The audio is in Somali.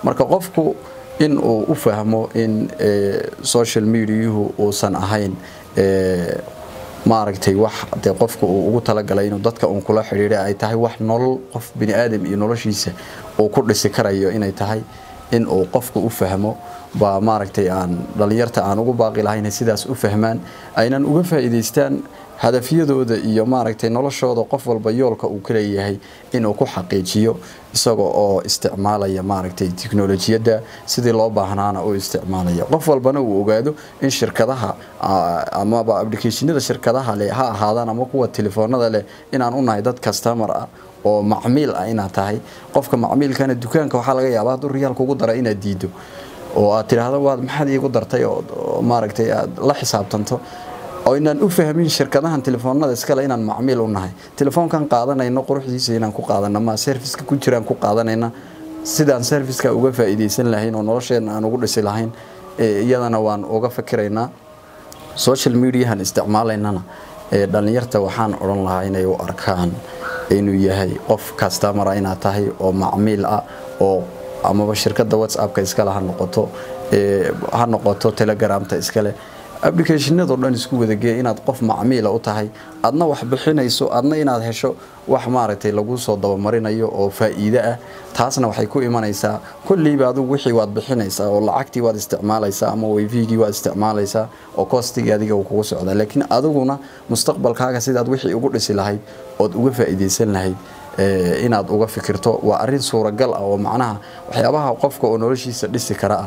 Marka qofku in uu u fahmo in social mediahu uusan ahayn maaragtay wax dee qofku uu ugu talagalay inuu dadka uun kula xidhiidha, ay tahay wax nolol qof bini aadam iyo noloshiisa uu ku dhisi karayo inay tahay, in uu qofku u fahmo baa maaragtay aan dhalinyarta aan ugu baaqi lahayn inay sidaas u fahmaan, aynan uga faa'iidaystaan hadafyadooda iyo maaragtay noloshooda. Qof walba yoolka uu ka leeyahay inuu ku xaqiijiyo isaga oo isticmaalaya maaragtay tiknolojiyadda sidii loo baahnaana u isticmaalaya. Qof walbana uu ogaado in shirkadaha amaba applicationada shirkadaha leh ha ahaadaan ama kuwa telefoonada leh inaan u nahay dad customer ah oo macmiil ah. Inaad tahay qofka macmiilkana, dukaanka waxaa laga yaabaa hadduu riyaal kugu dara inaad diido oo aad tidhaahdo waad maxaad iigu dartay, oo maaragtay aad la xisaabtanto, oo inaan u fahmin shirkadahan telefoonada iskale inaan macmiil u nahay. Telefoonkan qaadanayno quruxdiisa inaan ku qaadano ma serviceka ku jiraan ku qaadanayna. Sidaan serviceka uga faa'iidaysan lahayn oo nolosheena aan ugu dhisi lahayn iyadana waan uga fikiraynaa. Social mediahan isticmaalaynana, dhalinyarta waxaan odhan lahaa inay u arkaan inuu yahay qof customer inaad tahay oo macmiil ah, oo amaba shirkadda WhatsAppka iskale ha noqoto, ha noqoto Telegramta iskale, applicationado dhan isku wadagee, inaad qof macmiila u tahay, adna wax bixinayso, adna inaad hesho wax maaragtay lagu soo dabamarinayo oo faa'iide ah. Taasna waxay ku imanaysaa kolleyba adigu wixii waad bixinaysaa oo lacagtii waad isticmaalaysaa ama wifigii waad isticmaalaysaa oo costigii adiga uu kugu socdaa, laakiin adiguna mustaqbalkaaga sidaad wixii ugu dhisi lahayd ood uga faa'iidaysan lahayd inaad uga fikirto waa arrin suuragal ah oo macnaha waxyaabaha qofka oo noloshiisa dhisi kara ah.